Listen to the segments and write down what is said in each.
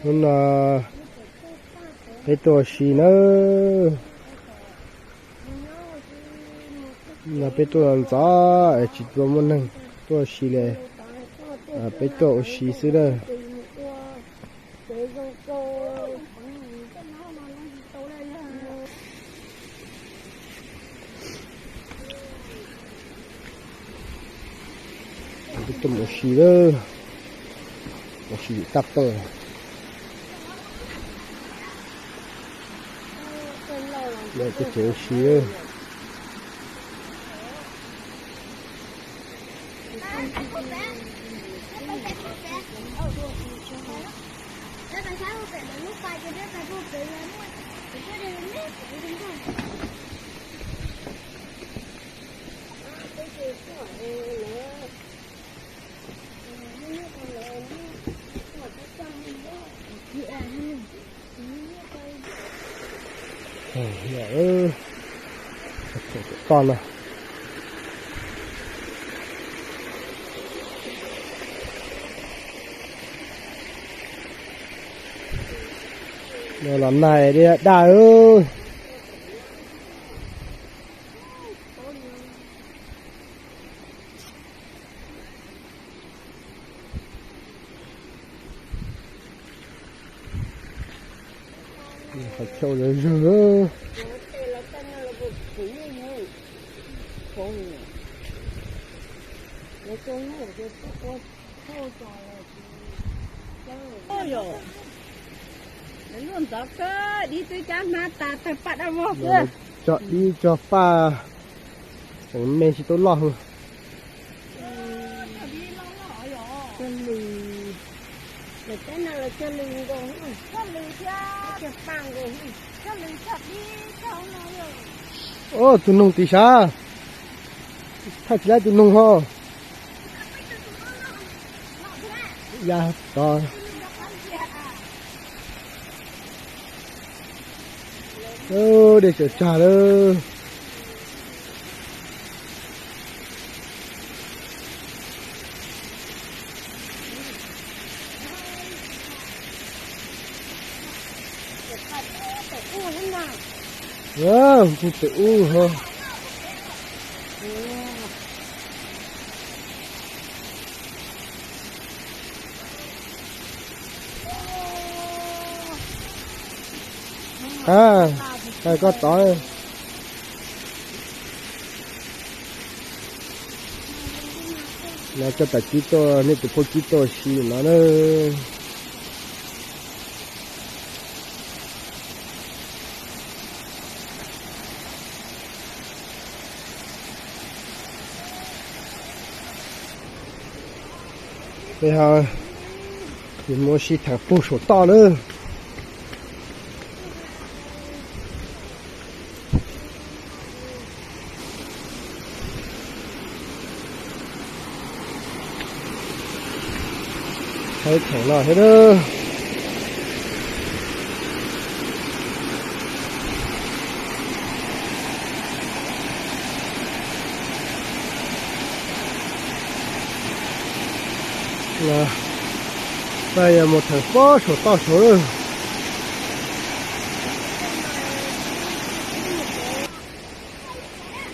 Hnub no peb tuaj ua si nawb. No peb tuaj ntxov es tsis tau muaj neeg tuaj ua si li. Peb tuaj ua si xwb na. Peb tuaj mus ua si lawm, ua si tshaj plaws. Lawm peb tsev ua si lawm. Toj no. Los nag daj daj. Qhov chaw zawg zawg. Lub ntxov kawg, dib twb cab hnab tas tawg paj dab vog. Cog dib cog paj, tseem me tsis tau loj. Ub, tus noog tim sav, thaij tsis laib tus noog ho. Ya tod. Dej tsaws tsag lawm. Ntxeev ub ho. A, koj tod. No coj tam kib tuaj, nej tus phooj ywg tuaj ua si no na. Peb ho mus ua si theem puag saum toj lawm. Thaij theem no thiab. Peb yog mus theem puag saum toj saud lawm.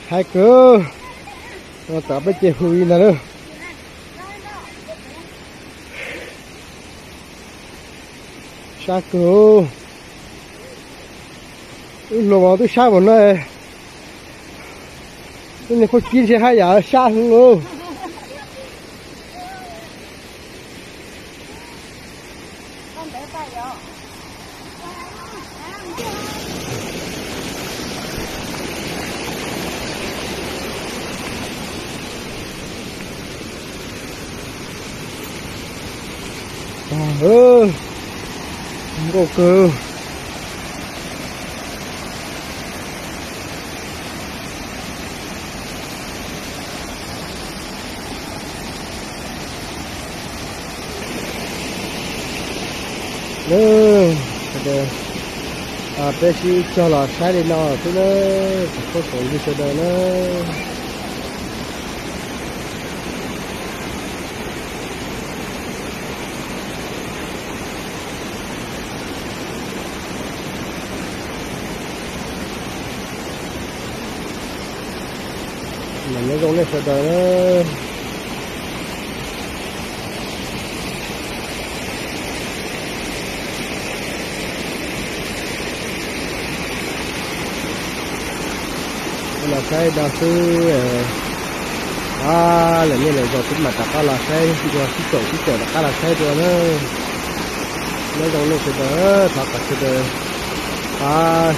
Haib kawg, no tam peb ces hu li ntag lawm. Sab kawg, wb hluas mas twb sab npaum no. Wb niag phooj ywg ntshe haj yam sab heev lauj. Nkauj kawg. Peb sib cog los saib li no xwb na, tsoom phooj tsoom ywg sawv daws na. Nyob zoo nej sawv daws. Los saib no xwb. Lawm nej lawm zaus twb mam rov qab los saib dua sib caum sib caum rov qab los saib dua na. Nyob zoo nej sawv daws, thov kom sawv daws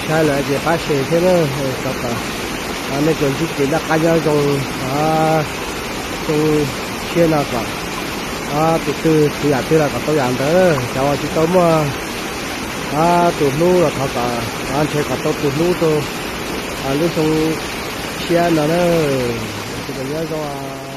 saib lawm ces pab share thiab na. Thov kom nej tsuas ntsib kev noj qab nyob zoo, xyoo tshiab no kom tus twg txhua yam twg los kom tau yam ntawd. Cov uas tsis tau muaj tus hlub los thov kom ntshe kom tau tus hlub rau lub xyoo tshiab no na. Sawv daws nyob zoo.